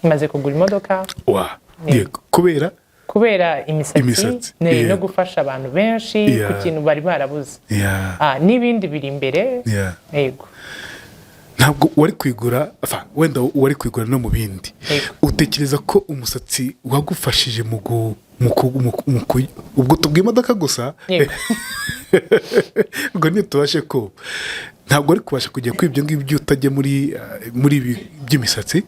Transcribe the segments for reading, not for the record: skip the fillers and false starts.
Maze kugura imodoka. Wa, yego, kubera kubera imisatsi, Imisatsi, no gufasha abantu benshi ku kintu bari barabuze. N'ibindi biri imbere. Yego. Ntabwo wari kwigura, enfin, wenda wari kwigura no mu bindi. Yego. Utekereza ko umusatsi wagufashije mu gu mu ku- mu ku- mu ku- ubwo tubwiye imodoka gusa, ubwo ntitubashe ko ntabwo wari kubasha kujya kuri ibyo ngibyo utajya muri ibi by'imisatsi?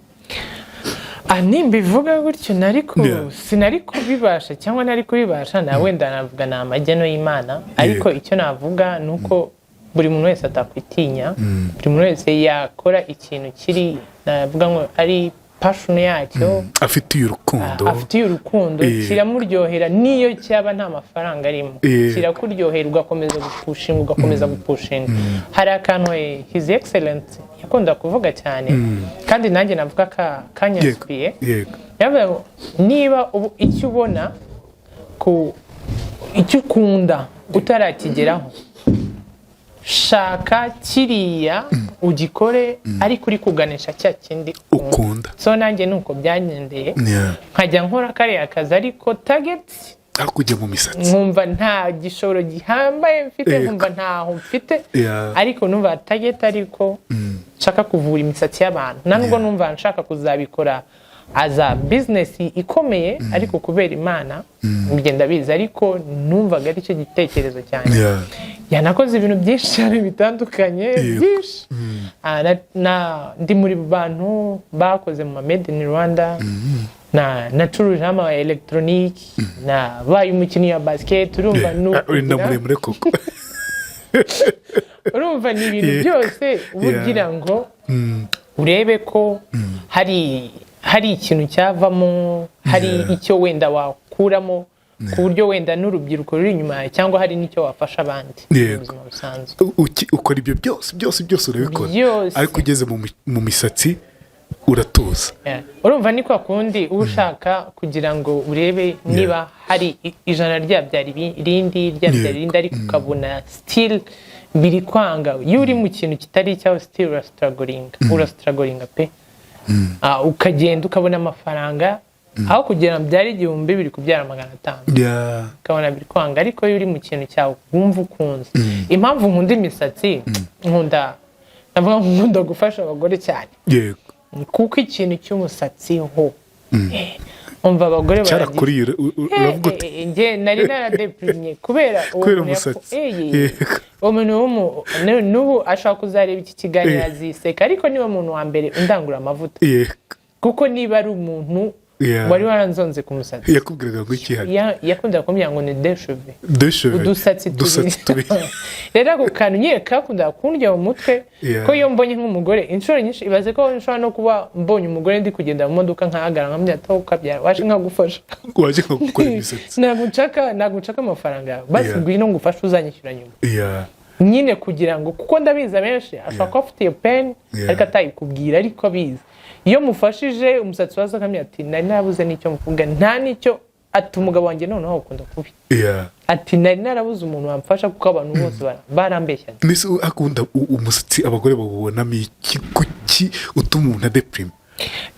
Nimbivuga gutyo nari ku sinari kubibasha cyangwa nari kubibasha na wenda navuga ni amageno y'Imana, ariko icyo navuga ni uko buri muntu wese atakwitinya, buri muntu wese yakora ikintu kiri, navuga ngo ari passion yacyo, afitiye urukundo, afitiye urukundo, kiramuryohera niyo cyaba nta mafaranga arimo, kirakuryohera ugakomeza gupushinga, ugakomeza gupushinga. Hari akantu His Excellence yakunda kuvuga cyane, kandi nanjye navuga ka kanyasubiye. Yavuze ngo niba ubu icyo ubona ku icyo ukunda utarakigeraho, shaka kiriya ugikore, ariko uri kuganisha cya kindi ukunda. So nanjye ni uko byagendeye, nkajya nkora kariya kazi ariko target ariko kujya mu misatsi, nkumva nta gishoro gihambaye mfite, nkumva ntaho mfite, ariko numva target, ariko nshaka kuvura imisatsi y'abantu. Nta nubwo numva nshaka kuzabikora aza business ikomeye, ariko kubera Imana bigenda biza, ariko numvaga aricyo gitekerezo cyanjye. Yanakoze ibintu byinshi cyane bitandukanye, byinshi. Ndi muri bantu bakoze mu ma Made in Rwanda, nacuruje ama electronic, nabaye umukinnyi wa basket, urumva ni Uri na ukugira- muremure koko. Urumva ni ibintu byose uba ugira ngo urebe ko hari ikintu cyavamo, hari icyo wenda wakuramo, ku buryo wenda n'urubyiruko ruri inyuma yawe, cyangwa hari n'icyo wafasha abandi mu buzima busanzwe. Ukora ibyo byose, byose byose urabikora, Byose. ariko ugeze mu misatsi uratuza. Yeah. Urumva ni kwa kundi uba ushaka kugira ngo urebe niba hari ijana ryabyara irindi, ryabyara irindi, ariko ukabona still biri kwanga. Iyo uri mu kintu kitari icyawe, still urastrugglinga, urastrugglinga pe. Ukagenda ukabona amafaranga aho kugira ngo byare 1000 biri kubyara 500, ukabona biri kwanga. Ariko iyo uri mu kintu cyawe wumva ukunze, impamvu nkunda imisatsi, nkunda, navuga ngo nkunda gufasha abagore cyane, kuko ikintu cy'umusatsi ho, umva abagore baragira Cyarakuriye, uravuga uti Njye nari naradeprimye kubera uwo Kubera muntu umusatsi. Uwo muntu n'ubu ashobora kuzareba iki kiganiro aziseka, ariko niwe muntu wa mbere undangura amavuta, kuko niba ari umuntu wari waranzonze ku musatsi. Yakubwiraga ngo iki hano? Yakundaga kumbwira ngo ni deux cheveux. Deux cheveux. Udusatsi Udusatsi tubiri. tubiri. Rero ako kantu nyine kakundaga kundya mu mutwe, ko iyo mbonye nk'umugore inshuro nyinshi, ibaze ko nshobora no kuba mbonye umugore ndi kugenda mu modoka, nkahagarara nkamubwira ati: "Ukabyara waje nkagufasha." Waje nka gukora imisatsi. Ntabwo nshaka amafaranga yawe, basi ngwino ngufashe, uzanyishyura nyuma. Nyine kugira ngo, kuko ndabizi abenshi ashobora kuba afite iyo pain, ariko atayikubwira, ariko abizi iyo mufashije umusatsi waza akamenya ati: "Nari narabuze n'icyo mvuga, nta n'icyo." Ati: "Umugabo wanjye noneho ukunda kubi." Ati: "Nari narabuze umuntu wamfasha kuko abantu bose barambeshyaga." Mbese akunda umusatsi, abagore bawubonamo iki? Kuki utuma umuntu adeprima?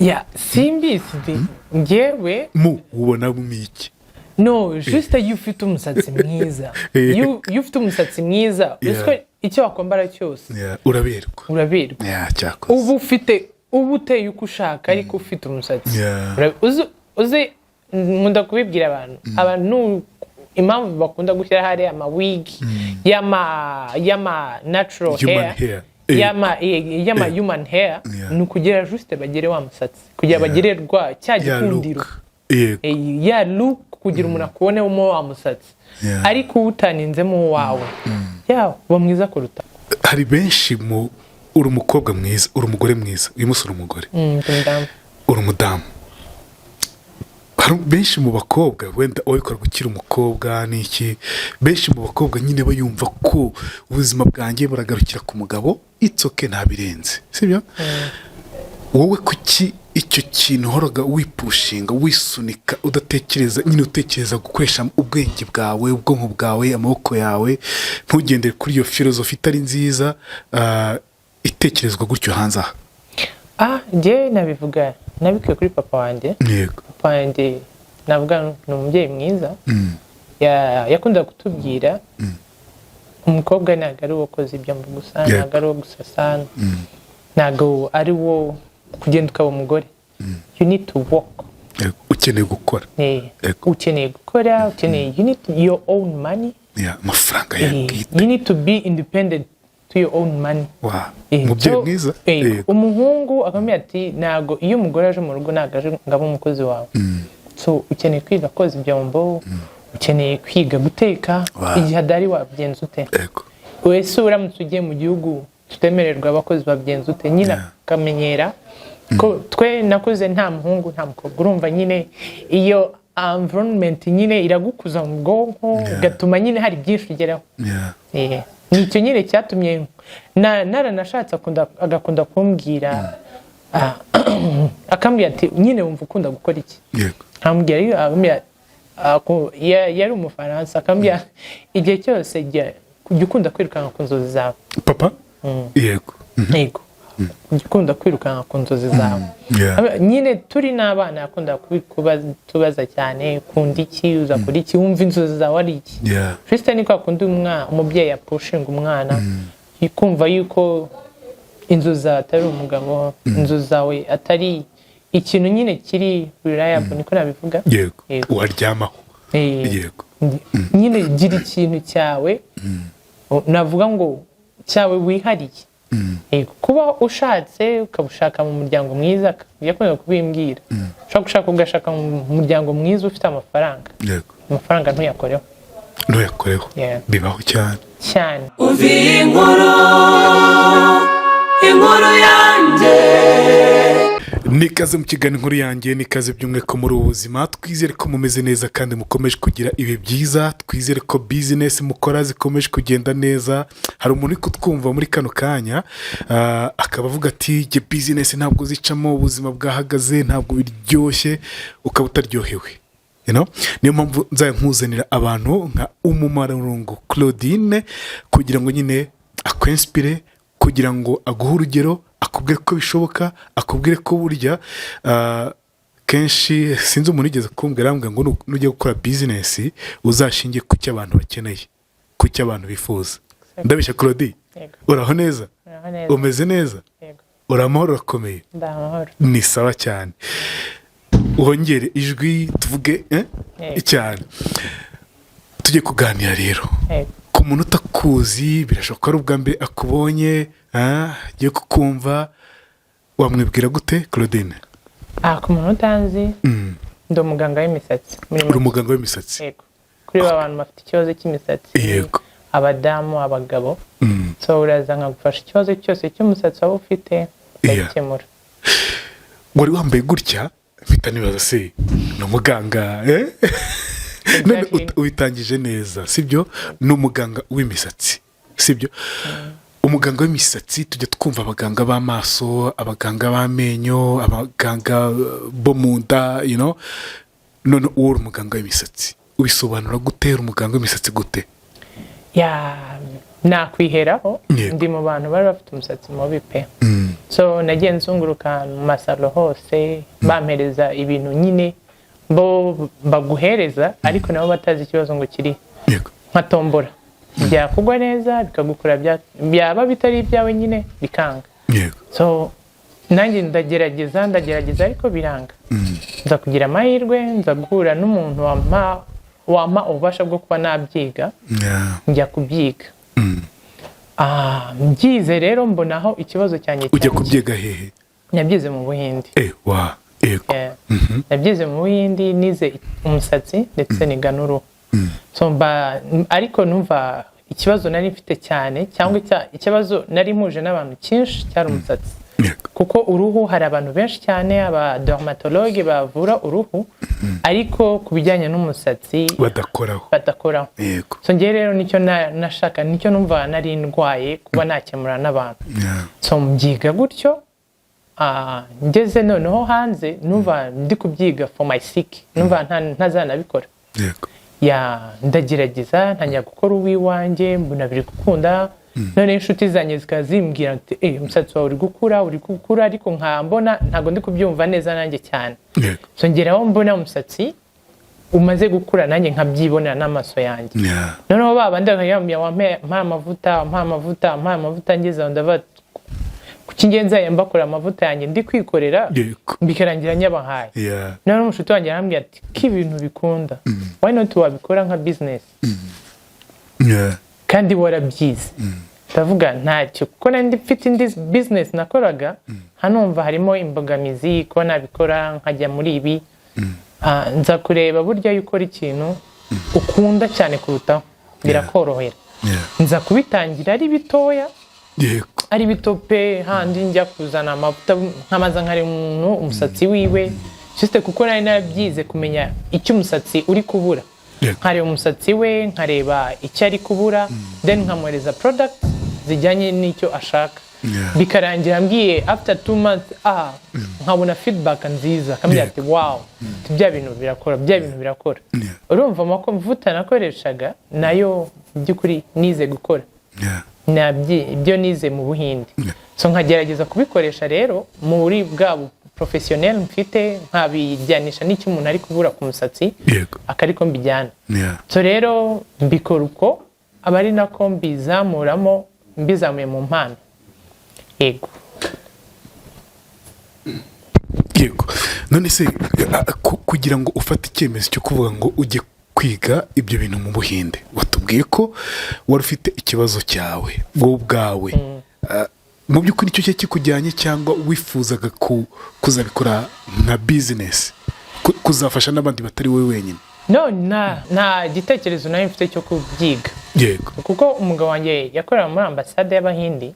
Ya, simbizi njyewe. Mu ubonamo iki? No, juste iyo ufite umusatsi mwiza, iyo ufite umusatsi mwiza, uzi ko icyo wakwambara cyose Yeah, uraberwa. Uraberwa. Yeah, cyakoze. Uba ufite, uba uteye uko ushaka, ariko ufite umusatsi. Uzi nkunda kubibwira abantu impamvu bakunda gushyira hariya amawigi y'ama natural Human hair, hair. y'ama human hair, ni ukugira juste bagere wa musatsi, kugira bagere rwa cya Ya gikundiro, look. Yego. Ya look, kugira umuntu akubonemo wa musatsi, ariko uwutaninzemo uwawe, ya uba mwiza kuruta. Hari benshi mu, uri umukobwa mwiza, uri umugore mwiza, uyu munsi uri umugore, Ndi umudamu. Uri umudamu. Hari benshi mu bakobwa, wenda wabikora ukiri umukobwa n'iki, benshi mu bakobwa nyine bayumva ko ubuzima bwanjye buragarukira ku mugabo, it's okay, ntabirenze, sibyo? Wowe kuki icyo kintu uhoraga wipushinga, wisunika, udatekereza nyine, utekereza gukoresha ubwenge bwawe, ubwonko bwawe, amaboko yawe, ntugendere kuri iyo filozofi itari nziza, itekerezwa gutyo hanze aha? Njye nabivuga. Nabikuye kuri papa wanjye. Papa wanjye, navuga ni umubyeyi mwiza. Yakundaga kutubwira, umukobwa ntabwo ari uwo koza ibyombo gusa, ntabwo ari uwo gusasa, ntabwo ari wo kugenda ukaba umugore. You need to work. Yego. Ukeneye gukora. Ukeneye gukora, ukeneye, you need your own money. Yeah, amafaranga yawe bwite. You need to be independent to your own money. Umubyeyi mwiza. Umuhungu akamubwira ati, ntabwo iyo umugore aje mu rugo, ntabwo aje ngo abe umukozi wawe. So ukeneye kwiga koza ibyombo, ukeneye kwiga guteka. Igihe adahari wabigenza ute? Wese uramutse ugiye mu gihugu tutemererwa abakozi, babigenza ute nyine? Akamenyera ko twe nakuze nta muhungu, nta mukobwa. Urumva nyine iyo environment nyine iragukuza mu bwonko, igatuma nyine hari byinshi ugeraho. Ni icyo nyine cyatumye naranashatse, agakunda kumbwira, akambwira ati, nyine wumva ukunda gukora iki? Nkambwira iyo akambwira, yari Umufaransa, akambwira, igihe cyose jya ukunda kwirukanka ku nzozi zawe. Papa, yego. Yego, jya ukunda kwirukanka ku nzozi zawe. Nyine turi n'abana yakunda tubaza cyane, ukunda iki, uzakora iki, wumva inzozi zawe ari iki? Juste ni kwa kundi umubyeyi apushinga umwana kumva yuko inzozi zawe atari umugabo, inzozi zawe atari ikintu nyine kiri reliable, niko nabivuga. Yego, waryamaho. Nyine gira ikintu cyawe, navuga ngo cyawe wihariye. Yego, kuba ushatse ukabushaka mu muryango mwiza, yakundaga kubimbwira, ushobora gushaka ugashaka mu muryango mwiza ufite amafaranga, amafaranga ntuyakoreho. Ntuyakoreho. Bibaho cyane. Cyane. Umva iyi nkuru, inkuru yanjye. Nikaze mu kiganiro Inkuru Yanjye, nikaze by'umwihariko muri ubu buzima. Twizere ko mumeze neza kandi mukomeje kugira ibihe byiza. Twizere ko bizinesi mukora zikomeje kugenda neza. Hari umuntu uri kutwumva muri kano kanya, akaba avuga ati, jye bizinesi ntabwo zicamo, ubuzima bwahagaze, ntabwo biryoshye, ukaba utaryohewe. Niyo mpamvu nzajya nkuzanira abantu nka Umumararungu Claudine, kugira ngo nyine akwinspire, kugira ngo aguhe urugero, akubwire ko bishoboka, akubwire ko burya kenshi, sinzi umuntu ugeze kumbwira, arambwira ngo nujya gukora bizinesi uzashinge ku cyo abantu bakeneye, ku cyo abantu bifuza. Ndabeshya, Claudine? Yego. Uraho neza? Uraho neza. Umeze neza? Yego. Uri amahoro, urakomeye? Ndi amahoro. Ni sawa cyane. Wongere ijwi tuvuge, eh? Yego. Cyane. Tujye kuganira rero. Yego. Ku muntu utakuzi, birashoboka ko ari ubwa mbere akubonye, agiye kukumva, wamwibwira gute, Claudine? Ku muntu utanzi, ndi umuganga w'imisatsi muri Uri make. umuganga w'imisatsi. Yego, kuri ba bantu bafite ikibazo cy'imisatsi, abadamu, abagabo. So uraza nkagufasha ikibazo cyose cy'umusatsi waba ufite, ndagikemura. Wari wambaye gutya, mpita nibaza se ni umuganga, eh? None ubitangije neza, sibyo? Ni umuganga w'imisatsi, sibyo? Umuganga w'imisatsi, tujya twumva abaganga b'amaso, abaganga b'amenyo, abaganga bo mu nda. None uwo uri umuganga w'imisatsi, ubisobanura gute? Uri umuganga w'imisatsi gute? Yeah, nakwiheraho. Ndi mu bantu bari bafite umusatsi mubi pe. So nagiye nzunguruka mu masalo hose, bampereza ibintu nyine bo baguhereza, ariko nabo batazi ikibazo ngo kiri. Nka tombora, byakugwa neza bikagukora, byaba bitari ibyawe nyine bikanga. So nanjye ndagerageza, ndagerageza, ariko biranga. Nza kugira amahirwe, nza guhura n'umuntu wampa ububasha bwo kuba nabyiga. Njya kubyiga. Mbyize rero mbonaho ikibazo cyanjye Ujya cyari. kubyiga hehe? Nabyize mu Buhinde. Eh, wa yego. Nabyize mu Buhindi, nize umusatsi ndetse niga n'uruhu. So mba ariko numva ikibazo nari mfite cyane, cyangwa ikibazo nari mpuje n'abantu cyinshi, cyari umusatsi. Kuko uruhu hari abantu benshi cyane, aba dermatologue bavura uruhu, ariko ku bijyanye n'umusatsi badakoraho. Badakoraho. So njyewe rero nicyo nashaka, nicyo numva nari ndwaye kuba nakemura n'abantu. So mbyiga gutyo. Ngeze noneho hanze, numva ndi kubyiga for my sake, numva ntazanabikora. Yeah, ndagerageza, ntangira gukora uw'iwanjye, mbona biri gukunda. Noneho inshuti zanjye zikaba zimbwira ati: "Eh, umusatsi wawe uri gukura, uri gukura," ariko nkambona ntabwo ndi kubyumva neza nanjye cyane. So ngeraho mbona umusatsi umaze gukura, nanjye nkabyibonera n'amaso yanjye. Noneho ba bandi bakambwira: "Wampaye amavuta, wampaye amavuta, wampaye amavuta." Ngeze aho ndavuga ati: "Kuki ngenzi nzajya mbakora amavuta yanjye ndi kwikorera, bikarangira nyabahaye?" Noneho umushuti wanjye arambwira ati: "Ko ibintu bikunda, why not wabikora nka business kandi warabyize?" Ndavuga ntacyo, kuko nari mfite indi business nakoraga, hanumva harimo imbogamizi kuba nabikora nkajya muri ibi. Nza kureba burya iyo ukora ikintu ukunda cyane kurutaho birakorohera. Nza kubitangira ari bitoya, ari bito pe, handi njya kuzana amavuta nkamaza nkareba umuntu umusatsi wiwe, juste kuko nari narabyize kumenya icyo umusatsi uri kubura. Nkareba umusatsi we, nkareba icyo ari kubura, then nkamwohereza product zijyanye n'icyo ashaka. Bikarangira mbwiye after 2 months, nkabona feedback nziza, akambwira ati: "Wow," ati: "Bya bintu birakora, bya bintu birakora." Urumva amavuta nakoreshaga nayo mu by'ukuri nize gukora, ibyo nize mu Buhinde. So nkagerageza kubikoresha rero muri bwa professionnel mfite, nkabijyanisha n'icyo umuntu ari kubura ku musatsi, akariko mbijyana. So rero mbikora uko, aba ari nako mbizamuramo, mbizamuye mu mpano, yego. Yego. None se kugira ngo ufate icyemezo cyo kuvuga ngo ujye kwiga ibyo bintu mu Buhinde, watubwiye ko wari ufite ikibazo cyawe wowe ubwawe. Mu by'ukuri icyo cyari kikujyanye, cyangwa wifuzaga kuzabikora nka business, kuzafasha n'abandi batari wowe wenyine? No, nta gitekerezo nari mfite cyo kubyiga, kuko umugabo wanjye yakorera muri ambasade y'Abahindi,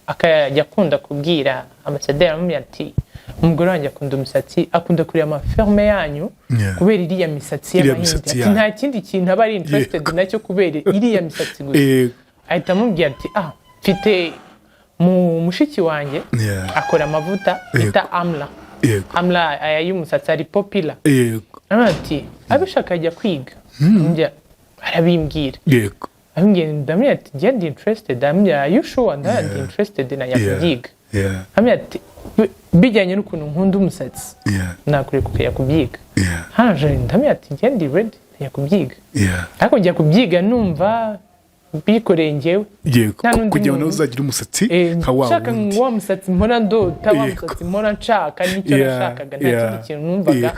akajya akunda kubwira ambasaderi, aramubwira ati: "Umugore wanjye akunda umusatsi, akunda kureba amafilme yanyu kubera iriya misatsi Iriya y'Abahindi." misatsi Ati: yanyu. "Nta kindi kintu aba ari interested nacyo kubera iriya misatsi gusa." Ahita amubwira ati: "Ah, mfite mu mushiki wanjye akora amavuta bita Amla." Amla aya y'umusatsi ari popular. Aravuga ati: "Abishaka ajya kwiga." Njya arabimbwira. Abimbwira, ndamubwira ati: "Njye ndi interested." Ndamubwira: "Are you sure?" Ndamubwira: "Ndi interested, najya kubyiga." Ndamubwira ati: "Bijyanye n'ukuntu nkunda umusatsi, nakureka ukajya kubyiga." Haje, ndamubwira ati: "Njye ndi ready, njya kubyiga." Ariko njya kubyiga numva bikoreye njyewe. Nta n'undi Kugira ngo nawe muntu. uzagire umusatsi nka wa nshaka wundi. Wa musatsi mpora ndota, wa musatsi mpora nshaka, nicyo nashakaga, nta kindi kintu numvaga.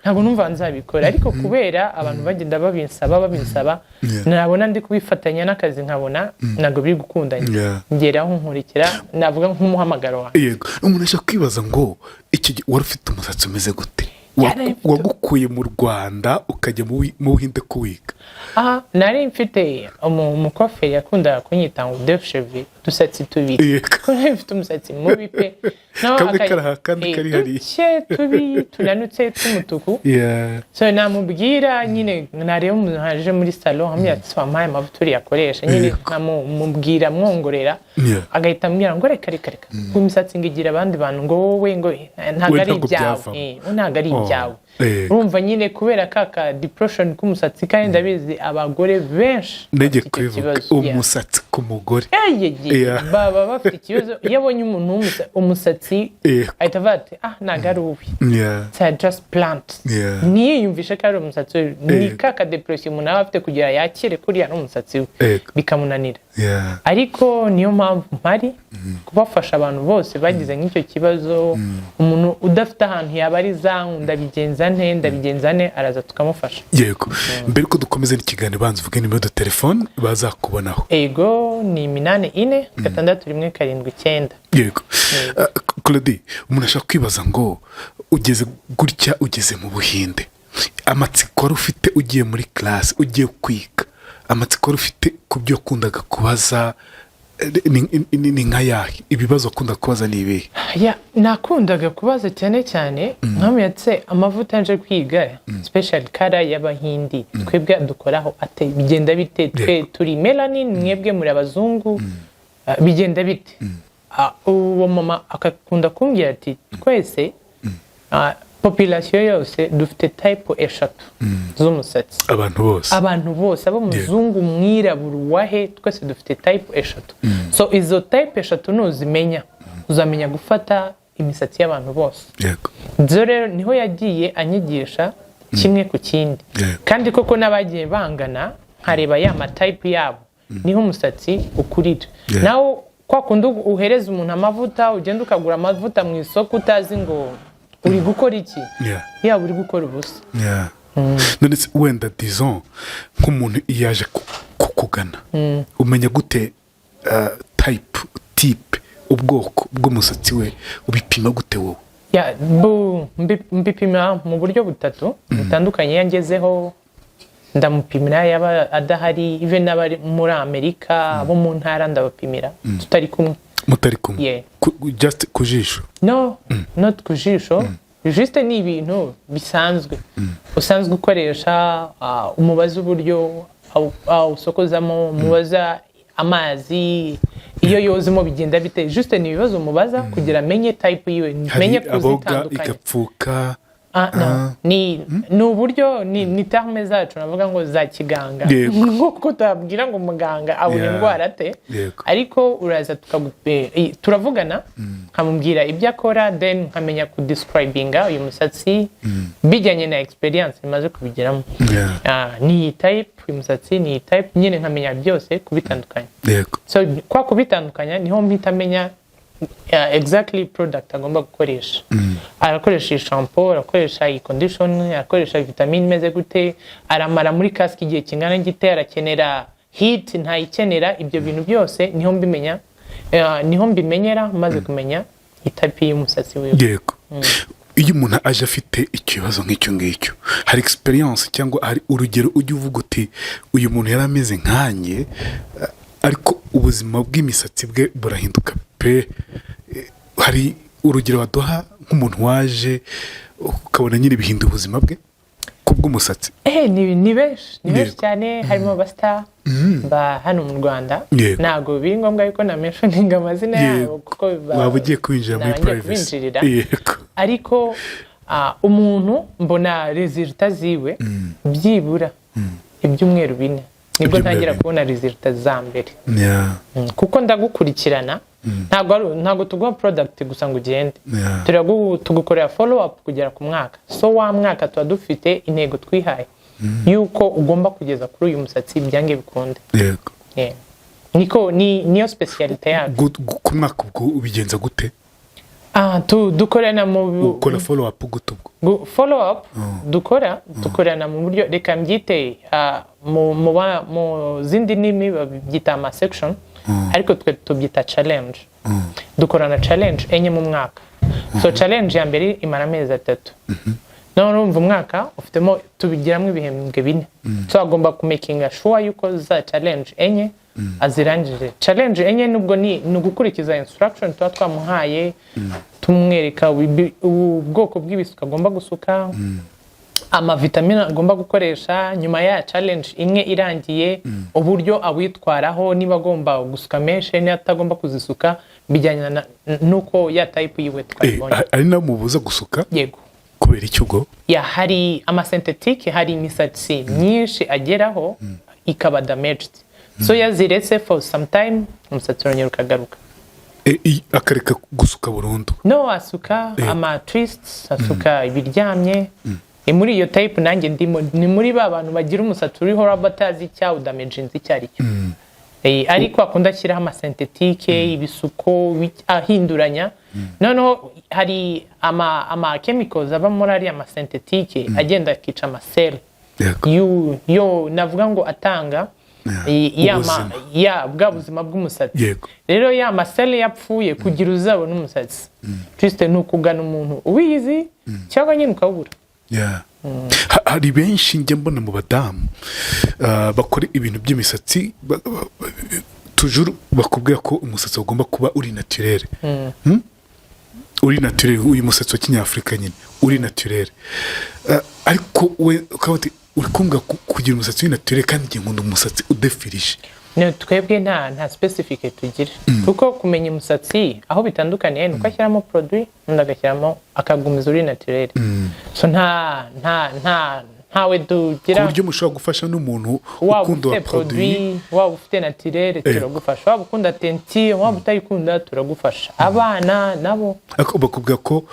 Ntabwo numva nzabikora, ariko kubera abantu bagenda babinsaba, babinsaba, nabona ndi kubifatanya n'akazi, nkabona ntabwo biri gukundanya, ngeraho nkurikira navuga nk'umuhamagaro wanjye. Yego. Umuntu ashobora kwibaza ngo icyo gihe wari ufite umusatsi umeze gute? Wagukuye mu Rwanda ukajya mu Buhinde kuwiga? Aha nari mfite umukwaferi yakundaga kunyita ngo deux cheveux, udusatsi tubiri, kuko nari mfite umusatsi mubi pe. Nawe Kamwe kari aha, akandi kari hariya. Duke tubi tunanutse tw'umutuku. So namubwira nyine, nareba umuntu aje muri salon, nkamubwira ati: "Wampaye amavuta uriya akoresha?" Nyine nkamubwira mwongorera, agahita ambwira ngo: "Reka, reka, reka, ngo imisatsi ngo igira abandi bantu," ngo wowe ngo ntabwo We ari ntabwo ibyawe. byavamo. We ntabwo ari ibyawe. Urumva nyine kubera ka depression k'umusatsi, kandi ndabizi abagore benshi Nege bafite icyo kubivuga kibazo. Umusatsi ku mugore. Eyeye, baba bafite ikibazo. Iyo abonye umuntu umusatsi, ahita avuga ati: "Ah, ntabwo ari uwe." It's a just plant. Ntiyiyumvishe ko ari umusatsi we. Ni ka depression umuntu aba afite kugira yakire kuriya n'umusatsi we, bikamunanira. Ariko niyo mpamvu mpari kubafasha abantu bose bagize nk'icyo kibazo. Umuntu udafite ahantu yabariza: "Ndabigenza nte, ndabigenza nte?" araza tukamufasha. Yego. Mbere ko dukomeza n'ikiganiro, banza uvuge nimero de telefone bazakubonaho. Ego, ni 846179. Yego. Claudie, umuntu ashobora kwibaza ngo ugeze gutya, ugeze mu Buhinde, amatsiko wari ufite ugiye muri classe, ugiye kwiga, amatsiko wari ufite ku byo wakundaga kubaza ni nka yahe? Ibibazo wakundaga kubaza ni ibihe? Ya, nakundaga kubaza cyane cyane nkamuyatse amavuta nje kwiga, special color y'Abahindi, twebwe dukoraho ate? Bigenda bite? Twe turi melanin, mwebwe muri abazungu, bigenda bite? Uwo mama akakunda kumbwira ati: "Twese Population yose dufite type eshatu z'umusatsi. Abantu bose? Abantu bose, abo muzungu, mwirabura, uwahe, twese dufite type eshatu. So izo type eshatu nuzimenya, uzamenya gufata imisatsi y'abantu bose. Ibyo rero niho yagiye anyigisha kimwe ku kindi. Kandi koko n'abagiye bangana, nkareba ya ma type yabo, niho umusatsi ukurira. Nawe kwa kundi uhereza umuntu amavuta, ugenda ukagura amavuta mu isoko utazi ngo uri gukora iki, yaba uri gukora ubusa. Yeah. None se wenda, disons nk'umuntu iyo yaje kukugana, umenya gute type, ubwoko bw'umusatsi we? Ubipima gute wowe? Ya, mbipima mu buryo butatu butandukanye. Iyo ngezeho ndamupimira, yaba adahari, even n'abari muri Amerika, abo mu ntara, ndabapimira tutari kumwe. Mutari kumwe? Yeah. Just ku jisho? No, not ku jisho. Juste ni ibintu bisanzwe usanzwe ukoresha, umubaza uburyo awusokozamo, umubaza amazi iyo yozemo bigenda bite. Juste ni ibibazo umubaza kugira amenye type yiwe, Hari menye aboga kuzitandukanya. igapfuka. Ah, no. Ni uburyo ni terme zacu navuga ngo za kiganga, nk'uko utabwira ngo muganga abona indwara ate. Ariko uraza turavugana, nkamubwira ibyo akora, then nkamenya kudescribinga uyu musatsi bijyanye na experience maze kubigeramo. Ah, ni iyi type, uyu musatsi ni iyi type nyine, nkamenya byose kubitandukanya. So kwa kubitandukanya niho mpita menya exactly product agomba gukoresha. Arakoresha iyi shampoo, arakoresha iyi condition, arakoresha vitamine imeze gute, aramara muri casque igihe kingana gite, arakenera heat, ntayikenera. Ibyo bintu byose niho mbimenya, niho mbimenyera maze kumenya i type y'umusatsi wiwe. Yego. Iyo umuntu aje afite ikibazo nk'icyo ngicyo, hari experience cyangwa hari urugero ujya uvuga uti: "Uyu muntu yari ameze nkanjye, ariko ubuzima bw'imisatsi bwe burahinduka pe"? Hari urugero waduha nk'umuntu waje ukabona nyine bihinda ubuzima bwe kubw'umusatsi? Ni benshi, ni benshi cyane. Harimo aba star ba hano mu Rwanda. Ntabwo biri ngombwa yuko na mentioninga amazina yabo kuko Waba ugiye kwinjira muri naba ngiye privacy. kubinjirira. Ariko umuntu mbona résultat ziwe byibura ibyumweru 4, nibwo Ibyumweru ntangira 4. kubona résultat za mbere. Kuko ndagukurikirana, ntabwo tuguha product gusa ngo ugende. Tugukorera follow up kugera ku mwaka. So wa mwaka tuba dufite intego twihaye yuko ugomba kugeza kuri uyu musatsi byange bikunde. Yeah. Niko ni niyo spécialité yacu. Ku mwaka ubwo ubigenza gute? Dukorana mu Ukora follow up gute ubwo? Follow up dukora, dukorana mu buryo, reka mbyite, mu zindi ndimi babyita ama section, ariko twe tubyita challenge. Dukorana challenge enye mu mwaka. So challenge ya mbere imara amezi 3. None urumva umwaka ufitemo, tubigiramo ibihembwe 4. So agomba kumakinga sure yuko za challenge enye azirangije. Challenge enye nubwo ni ugukurikiza instruction tuba twamuhaye, tumwereka ubwoko bw'ibisuko agomba gusuka, amavitamine agomba gukoresha. Nyuma ya challenge imwe irangiye, uburyo awitwaraho, niba agomba gusuka menshi, niba atagomba kuzisuka, bijyanye n'uko ya type yiwe twabibonye. Ari nawe mubuza gusuka? Yego. Kubera iki ubwo? Ya, hari ama synthétique, hari imisatsi myinshi ageraho ikaba damaged. So yaziretse for some time, umusatsi urongera ukagaruka. Akareka gusuka burundu? No, asuka ama twists, asuka ibiryamye. Ni muri iyo type nanjye ndimo, ni muri ba bantu bagira umusatsi uriho rubber atazi icyawudamaginze icyo ari cyo. Ariko akunda ashyiraho ama synthétique, ibisuko ahinduranya. Noneho hari ama chemicals aba muri ariya ma synthétique agenda akica ama cell yo navuga ngo atanga ya Ubuzima. Ya bwa buzima bw'umusatsi. Rero ya ma cell yapfuye, kugira uzabone umusatsi, juste ni ukugana umuntu ubizi cyangwa nyine ukawubura. Yeah. Hari benshi njya mbona mu badamu bakora ibintu by'imisatsi, toujours bakubwira ko umusatsi ugomba kuba uri naturel. Uri naturel, uyu musatsi wa kinyafurika nyine uri naturel. Ariko we ukaba uti uri kumbwira kugira umusatsi uri naturel kandi njye nkunda umusatsi udefirije. No, twebwe nta specific tugira, kuko kumenya umusatsi aho bitandukaniye ni uko ashyiramo produit, undi agashyiramo akagumiza uri naturel. So nta ntawe Ku tugira. buryo mushobora gufasha n'umuntu Waba ukunda wa ufite produit? produit, waba ufite naturel, turagufasha. Waba ukunda teinture, waba utayikunda, turagufasha. Abana nabo. Ariko bakubwira ko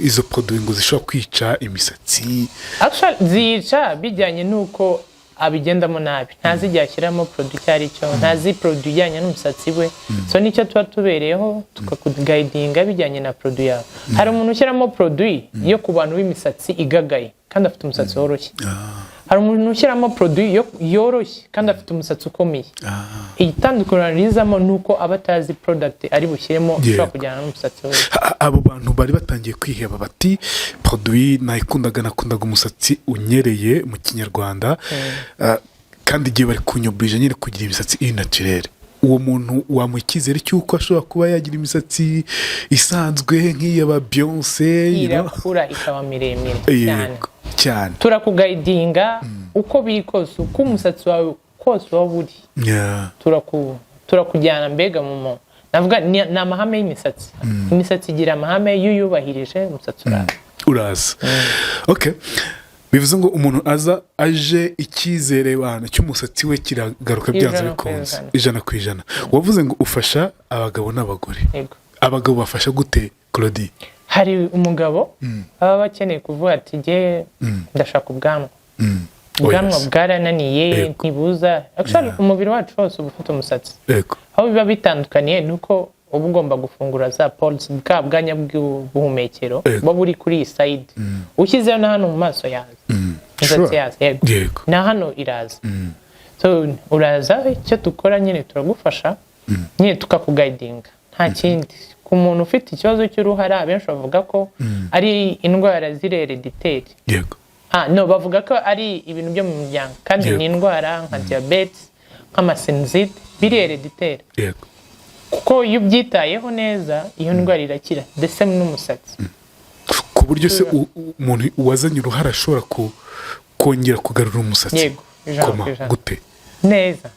izo produit ngo zishobora kwica imisatsi. Actually, ziyica bijyanye n'uko abigendamo nabi, ntazi igihe ashyiramo produit icyo ari cyo, ntazi produit ijyanye n'umusatsi we. So nicyo tuba tubereyeho, tukakuguidinga bijyanye na produit yawe. Hari umuntu ushyiramo produit yo ku bantu b'imisatsi igagaye kandi afite umusatsi woroshye. Hari umuntu ushyiramo produit yoroshye kandi afite umusatsi ukomeye. Itandukaniro rizamo ni uko aba atazi product ari bushyiremo ishobora kujyana n'umusatsi we. Abo bantu bari batangiye kwiheba bati: "Produit nayikundaga, nakundaga umusatsi unyereye," mu Kinyarwanda. Kandi igihe bari kunyoburije nyine kugira imisatsi iri naturelle, uwo muntu wamuha icyizere cy'uko ashobora kuba yagira imisatsi isanzwe nk'iy'aba Beyonce, you know? Irakura ikaba miremire cyane. Yego, cyane. Turakuguidinga uko biri kose, uko umusatsi wawe kose waba uri. Turakujyana mbega mu navuga ni amahame y'imisatsi. Imisatsi igira amahame, iyo uyubahirije umusatsi uraza. Uraza, okay. Bivuze ngo umuntu aza aje, icyizere bantu cy'umusatsi we kiragaruka byanze 100% bikunze. ijana. 100%. Wavuze ngo ufasha abagabo n'abagore. Yego. Abagabo bafasha gute, Claudie? Hari umugabo baba bakeneye kuvuga ati: "Jye ndashaka ubwanwa, ubwanwa Oh, yes. bwarananiye, ntibuza." Actually, umubiri wacu wose uba ufite umusatsi. Aho biba bitandukaniye ni uko uba ugomba gufungura za pores, bwa bwanya bw'ubuhumekero buba buri kuri iyi side. Ushyizeho na hano mu maso yaza imisatsi, yaza, yego. Na hano iraza. So uraza, icyo dukora nyine turagufasha nyine, tukakuguidinga, nta kindi. Ku muntu ufite ikibazo cy'uruhara, abenshi bavuga ko ari indwara ziri héréditaire. Ah, no, bavuga ko ari ibintu byo mu muryango, kandi ni indwara nka diyabete, nk'amasinusite, biri héréditaire. Kuko iyo ubyitayeho neza, iyo ndwara irakira, the same n'umusatsi. Ku buryo se umuntu wazanye uruhara ashobora kongera kugarura umusatsi? Yego, ijana Koma ku ijana. Gute? Neza.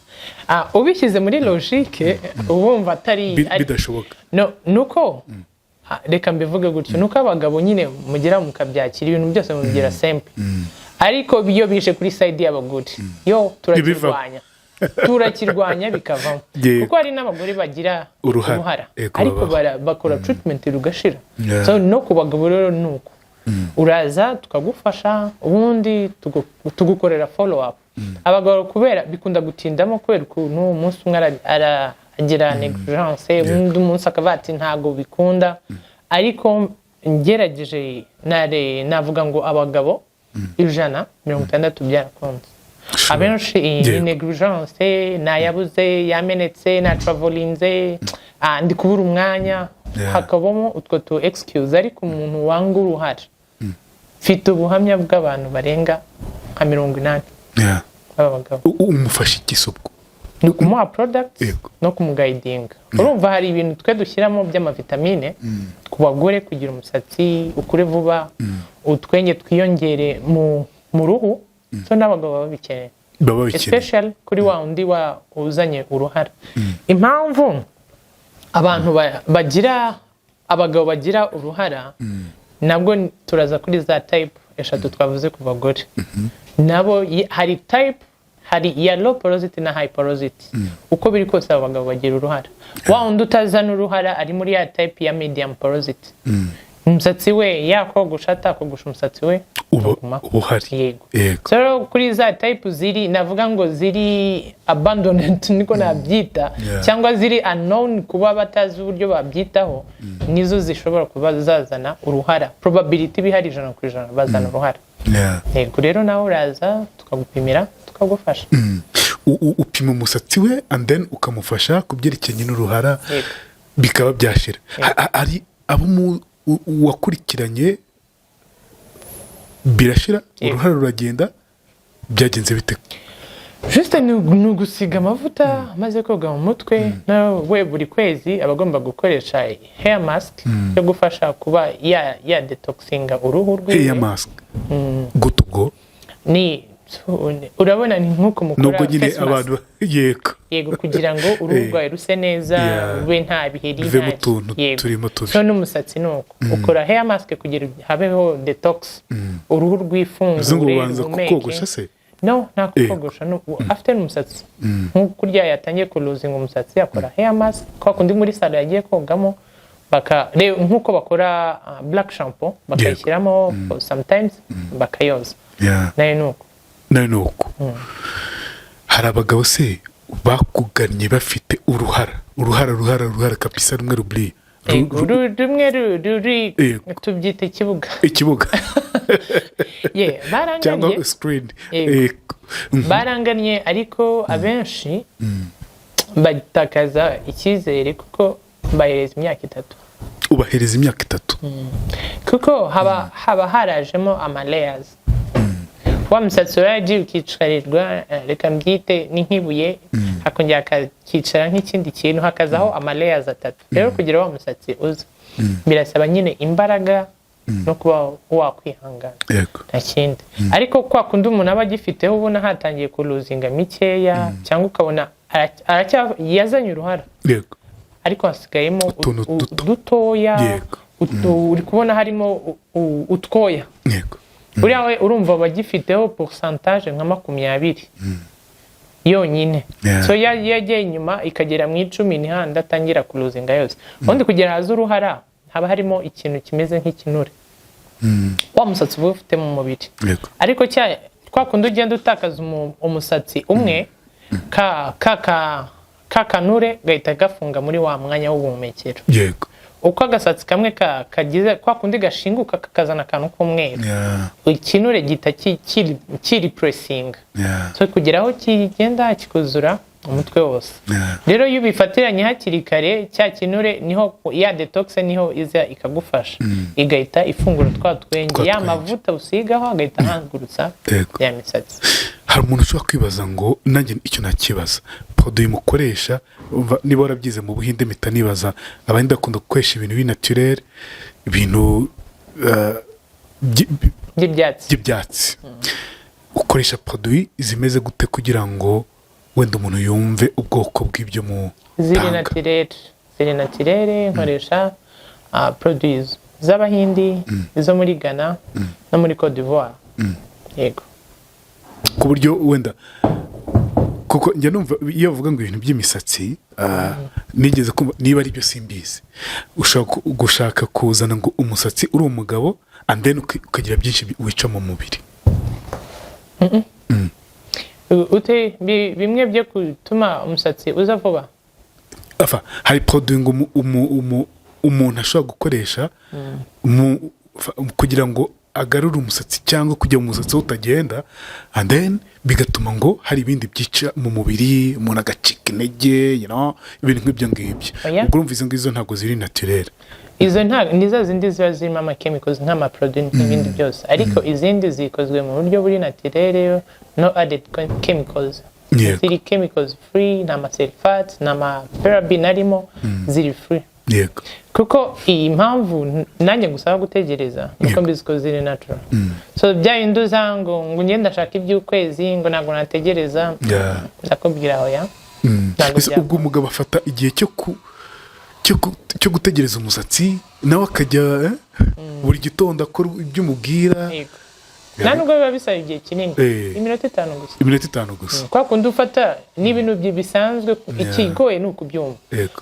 Ah, ubishyize muri logique ubumva atari Bidashoboka. No, nuko reka mbivuge gutyo, nuko abagabo nyine mugira mukabyakira, ibintu byose mubigira simple, ariko iyo bije kuri side y'abagore yo turakirwanya, turakirwanya bikavamo. Kuko hari n'abagore bagira Uruhara. uruhara, ariko babaho. bakora treatment rugashira. So no ku bagabo rero ni uko, uraza tukagufasha, ubundi tugukorera follow up. Abagabo kubera bikunda gutindamo, kubera ukuntu umunsi umwe agira negligence, undi munsi akavuga ati: "Ntabwo bikunda." Ariko ngerageje navuga ngo abagabo 160 byarakunze. Abenshi iyi ni negligence: nayabuze, yamenetse, na travelinze, ndi kubura umwanya. Hakabamo utwo tu excuse. Ariko umuntu wanga uruhare, mfite ubuhamya bw'abantu barenga nka 80 b'aba bagabo. Umufasha iki se ubwo? Ni ukumuha product no kumuguidinga. Urumva hari ibintu twe dushyiramo by'amavitamine ku bagore kugira umusatsi ukure vuba, utwenge twiyongere mu ruhu. So n'abagabo baba babikeneye, Baba babikeneye. especially kuri wa wundi wa uzanye uruhara. Impamvu abantu bagira, abagabo bagira uruhara, nabwo turaza kuri za type eshatu twavuze ku bagore. Nabo hari type, hari iya low porosity na high porosity. Uko biri kose abo bagabo bagira uruhara. Wa wundi utazana uruhara ari muri ya type ya medium porosity. Umusatsi we yakogosha atakogosha, umusatsi we Uba ugumaho. uba uhari. Yego. Yego. So rero kuri za type ziri, navuga ngo ziri abandoned, niko nabyita, cyangwa ziri unknown, kuba batazi uburyo babyitaho, nizo zishobora kuba zazana uruhara. Probability iba ihari 100% bazana uruhara. Yego, rero nawe uraza tukagupimira, tukagufasha. Upima umusatsi we and then ukamufasha ku byerekeranye n'uruhara, Yego. bikaba byashira. Hari abo wakurikiranye birashira, Yego. uruhara ruragenda, byagenze bite? Juste ni ugusiga amavuta amaze koga mu mutwe. Nawe buri kwezi aba agomba gukoresha hair mask yo gufasha kuba ya detoxinga uruhu rwiwe. Hair mask gute ubwo? Ni So, urabona ni nk'uko mukora Nubwo nyine face mask. abantu, yego. Yego, kugira ngo uruhu rwawe ruse neza, rube nta biheri, Ruvemo nta utuntu Yego. turimo tubi. So n'umusatsi ni uko, ukora hair mask kugira habeho detox, uruhu rwifungure, Bivuze ngo ubanza ruhumeke. kukogosha se? No, nta kukogosha. No, afite n'umusatsi nk'uko kurya yatangiye kulosinga umusatsi, akora hair mask kwa kundi muri salon yagiye kogamo, nk'uko bakora black shampoo, bakayishyiramo for sometimes, bakayoza. Nayo ni uko. Nawe ni uko. Hari abagabo se bakugannye bafite uruhara, uruhara, uruhara, uruhara kabisa, rumwe ruburi Yego, rumwe ruri tubyita ikibuga. Ikibuga. Ye, baranganye. Cyangwa screen. Yego. Baranganye, ariko abenshi batakaza icyizere kuko bahereza imyaka 3. Ubahereza imyaka 3? Kuko haba harajemo ama layers. Wa musatsi uragiye ukicarirwa, reka mbyite ni nk'ibuye, hakongera hakicara nk'ikindi kintu, hakazaho ama layers atatu. Rero kugira wa musatsi uza birasaba nyine imbaraga no kuba wakwihangana. Nta kindi. Ariko kwa kundi umuntu aba agifiteho, ubona hatangiye kulosinga mikeya, cyangwa ukabona yazanye uruhara, ariko hasigayemo utuntu duto. Dutoya. Uri kubona harimo utwoya. Buriya we urumva bagifiteho pourcentage nka 20 yonyine. So iyo yagiye inyuma ikagera mu 10, ni handi atangira kulosinga yose. Ubundi kugira haze uruhara haba harimo ikintu kimeze nk'ikinure, wa musatsi uba ufite mu mubiri. Ariko cya kwa kundi ugenda utakaza umusatsi umwe, ka kanure gahita gafunga muri wa mwanya w'ubuhumekero. Uko agasatsi kamwe kagize kwa kundi gashinguka kakazana akantu k'umweru, ikinure gihita kiripuresinga. So kugera aho kigenda kikuzura umutwe wose. Rero iyo ubifatiranye hakiri kare, cya kinure niho ya detox niho iza ikagufasha, igahita ifungura twa twenge, Twa ya twenge. mavuta usigaho agahita ahagurutsa ya misatsi. Hari umuntu ushobora kwibaza ngo nanjye icyo nakibaza, produit mukoresha, umva, niba warabyize mu Buhinde, mpita nibaza, Abahinde bakunda gukoresha ibintu binaturere, ibintu by'ibyatsi. By'ibyatsi. Ukoresha produit zimeze gute kugira ngo wenda umuntu yumve ubwoko bw'ibyo Ziri mutanga? naturel, ziri naturel. Nkoresha produits z'Abahindi, izo muri Ghana no muri Cote d'Ivoire, yego. Ku buryo wenda, kuko njya numva iyo bavuga ngo ibintu by'imisatsi, nigeze kumva, niba ari byo simbizi, ushobora gushaka kuzana ngo umusatsi uri umugabo, and then ukagira byinshi wica mu mubiri. Ute bimwe byo gutuma umusatsi uza vuba? Afa hari produit ngo umuntu ashobora gukoresha kugira ngo agarure umusatsi cyangwa kugira umusatsi we utagenda, and then bigatuma ngo hari ibindi byica mu mubiri, umuntu agacika intege, ibintu nk'ibyo ngibyo. Oya. Ubwo urumva izo ngizo ntabwo ziri naturel. Izo nta ni za zindi ziba zirimo ama chemicals nk'ama produit n'ibindi byose, ariko izindi zikozwe mu buryo buri naturel, no added chemicals. Ziri chemicals free, nta ma sulfates, nta ma paraben arimo, ziri free. Kuko iyi mpamvu nanjye ngusaba gutegereza nuko mbizi ko ziri natural. So bya bindi uza ngo ngende ndashaka iby'ukwezi, ngo ntabwo nategereza, ndakubwira oya. Ntabwo Ese ubwo umugabo afata igihe cyo gutegereza umusatsi, nawe akajya buri gitondo akora ibyo umubwira? Yego. Nta nubwo biba bisaba igihe kinini. Iminota 5 gusa. Iminota 5 gusa. Kwa kundi ufata n'ibintu bisanzwe, ikigoye ni ukubyumva.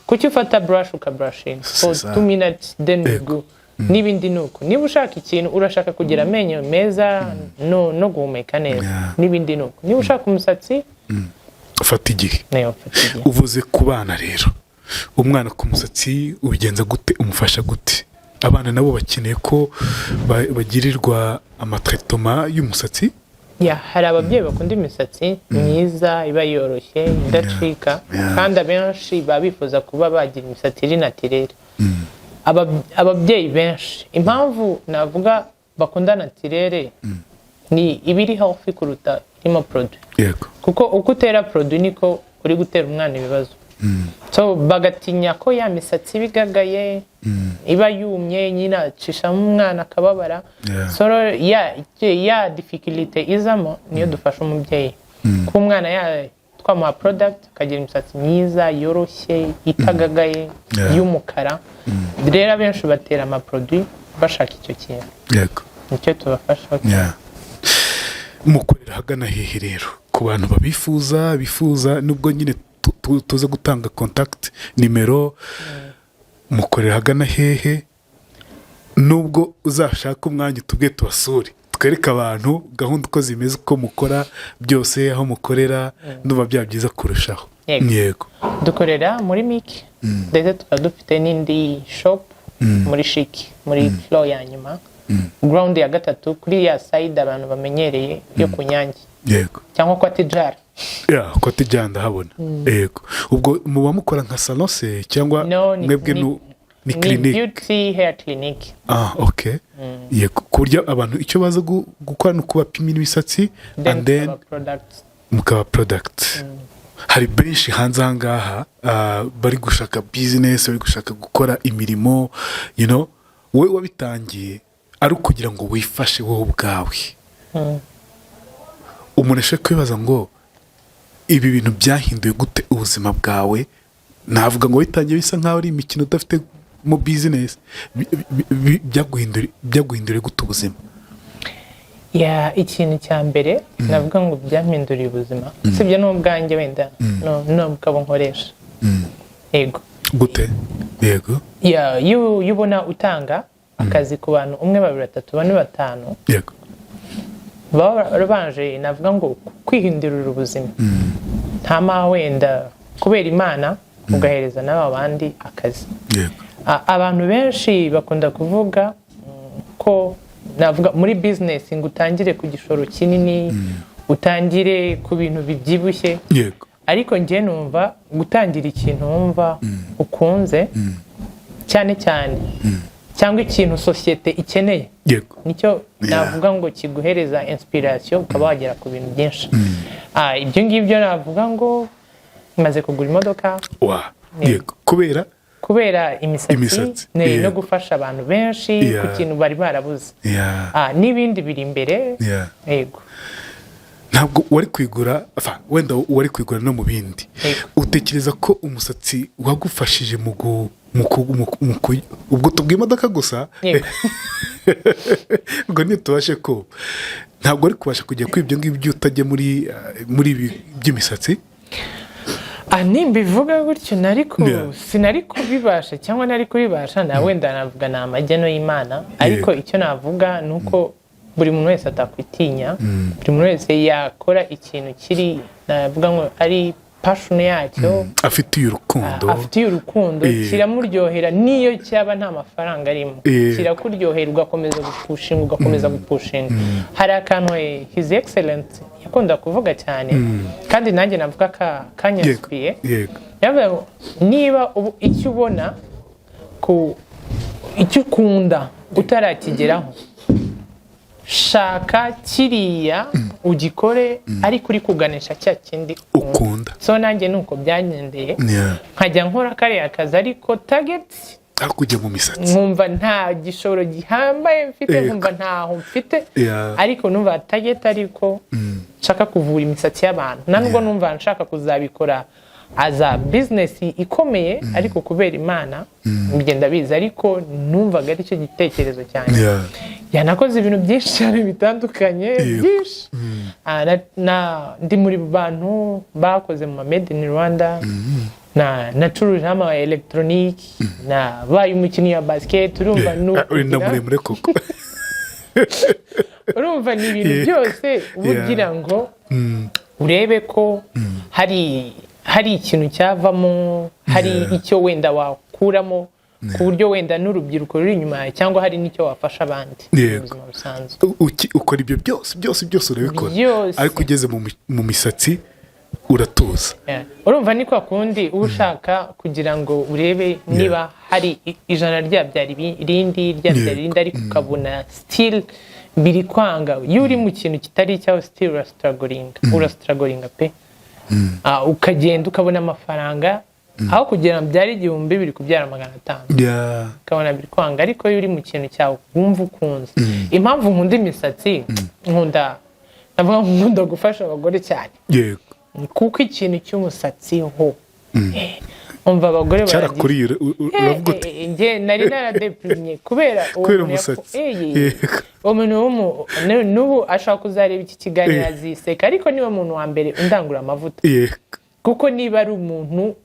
Kuki ufata brush ukabrushinga for C'est ça. 2 minutes, then you go. N'ibindi ni uko, niba ushaka ikintu, urashaka kugira amenyo meza no guhumeka neza, n'ibindi ni uko, niba ushaka umusatsi, ufata igihe. Nayo mfata igihe. Uvuze ku bana rero, umwana ku musatsi ubigenza gute? Umufasha gute? Abana nabo bakeneye ko bagirirwa ama traitement y'umusatsi. Ya, hari ababyeyi bakunda imisatsi myiza iba yoroshye, idacika, kandi abenshi baba bifuza kuba bagira imisatsi iri naturel. Ababyeyi benshi, impamvu navuga bakunda naturel ni ibiri healthy kuruta irimo produit, kuko uko utera produit niko uri gutera umwana ibibazo. So bagatinya ko ya misatsi iba igagaye, iba yumye nyine, acishamo umwana akababara. So rero ya difficulté izamo niyo dufasha umubyeyi kuba umwana ya twamuha product akagira imisatsi myiza, yoroshye, itagagaye, y'umukara. Rero abenshi batera amaproduit bashaka icyo kintu. Nicyo tubafasha. Yeah. Mukorera ahagana hehe rero ku bantu babifuza, bifuza, nubwo nyine tuza gutanga contact nimero? Mukorera ahagana hehe, nubwo uzashaka umwanya utubwe tubasure, twereke abantu gahunda uko zimeze, uko mukora byose, aho mukorera? Ndumva byaba byiza kurushaho. Yego. Yego. Dukorera muri MIC, ndetse tukaba dufite n'indi shop muri CHIC, muri floor ya nyuma, ground ya gatatu, kuri ya side abantu bamenyereye yo ku Nyange cyangwa kwa Tijara. Ya, ko tujya ndahabona. Yego, ubwo muba mukora nka salon se cyangwa No, ni, mwebwe ni ni clinic? Beauty hair clinic. Ah, okay. Yego, ku buryo abantu icyo baza gukora ni ukubapimira imisatsi then and then tukaba products. Mukaba product. Hari benshi hanze aha ngaha bari gushaka business, bari gushaka gukora imirimo. Wowe wabitangiye ari ukugira ngo wifashe wowe ubwawe. Umuntu ashobora kwibaza ngo ibi bintu byahinduye gute ubuzima bwawe? Navuga ngo bitangiye bisa nkaho ari imikino udafite mu business. Byaguhinduriye gute ubuzima? Ya, ikintu cya mbere navuga ngo byampinduriye ubuzima, usibye n'ubwanjye wenda n'ubwabo nkoresha, yego. Gute? Yego. Ya, iyo ubona utanga akazi ku bantu umwe, babiri, batatu, bane, batanu, baba babanje navuga ngo kwihindurira ubuzima, nta ma wenda kubera Imana ugahereza n'aba bandi akazi. Abantu benshi bakunda kuvuga ko navuga muri business ngo utangire ku gishoro kinini, utangire ku bintu bibyibushye, ariko njye numva gutangira ikintu wumva ukunze cyane cyane, cyangwa ikintu sosiyete ikeneye, nicyo navuga ngo kiguhereza inspiration, ukaba wagera ku bintu byinshi. Ibyo ngibyo navuga ngo maze kugura imodoka. Wa, yego, kubera kubera imisatsi, Imisatsi, no gufasha abantu benshi ku kintu bari barabuze. N'ibindi biri imbere. Yego. Ntabwo wari kwigura, enfin, wenda wari kwigura no mu bindi. Utekereza ko umusatsi wagufashije mu gu mu ku- mu ku- mu ku- ubwo tubwiye imodoka gusa, Yego. ubwo ntitubashe ko ntabwo wari kubasha kujya kuri ibyo ngibyo utajya muri ibi by'imisatsi? Nimbivuga gutyo nari ku sinari kubibasha cyangwa nari kubibasha na wenda navuga ni amageno y'Imana, ariko icyo navuga ni uko buri muntu wese atakwitinya, buri muntu wese yakora ikintu kiri navuga ngo ari passion yacyo, afitiye urukundo. Afitiye urukundo, kiramuryohera niyo cyaba nta mafaranga arimo, kirakuryohera ugakomeza gupushinga, ugakomeza gupushinga. Hari akantu His Excellence yakunda kuvuga cyane, kandi nanjye navuga ka kanyasubiye. Yavuze ngo niba icyo ubona ku icyo ukunda utarakigeraho, shaka kiriya ugikore, ariko uri kuganisha cya kindi ukunda. So nanjye nuko byagendeye, nkajya nkora kariya kazi, ariko target aho kujya mu misatsi, nkumva nta gishoro gihambaye mfite, nkumva ntaho mfite, ariko numva target, ariko nshaka kuvura imisatsi y'abantu. Nta nubwo numva nshaka kuzabikora aza business ikomeye, ariko kubera Imana bigenda biza, ariko numvaga aricyo gitekerezo cyanjye. Yanakoze ibintu byinshi cyane bitandukanye, byinshi. Ndi muri bantu bakoze mu ma made in Rwanda, na nacuruje ama electronic, nabaye umukinnyi wa basket, urumva ni Uri na ukugira- muremure koko. Urumva ni ibintu byose uba ugira ngo urebe ko hari ikintu cyavamo, hari icyo wenda wakuramo, ku buryo wenda n'urubyiruko ruri inyuma yawe, cyangwa hari n'icyo wafasha abandi mu buzima busanzwe. Ukora ibyo byose byose byose, urabikora, Byose. ariko ugeze mu misatsi uratuza. Yeah. Urumva ni kwa kundi uba ushaka kugira ngo urebe niba hari ijana ryabyara irindi, ryabyara irindi, ariko ukabona still biri kwanga. Iyo uri mu kintu kitari icyawe, still urastrugglinga, urastrugglinga pe. Ukagenda ukabona amafaranga. Aho kugira ngo byare 1000, biri kubyara 500. Ukabona biri kwanga. Ariko iyo uri mu kintu cyawe wumva ukunze, impamvu nkunda imisatsi, nkunda, navuga ngo nkunda gufasha abagore cyane, kuko ikintu cy'umusatsi ho, umva, abagore baragira Cyarakuriye, uravuga uti Njye nari naradeprimye kubera uwo Kubera muntu umusatsi. Uwo muntu n'ubu ashobora kuzareba iki kiganiro aziseka, ariko niwe muntu wa mbere undangura amavuta, kuko niba ari umuntu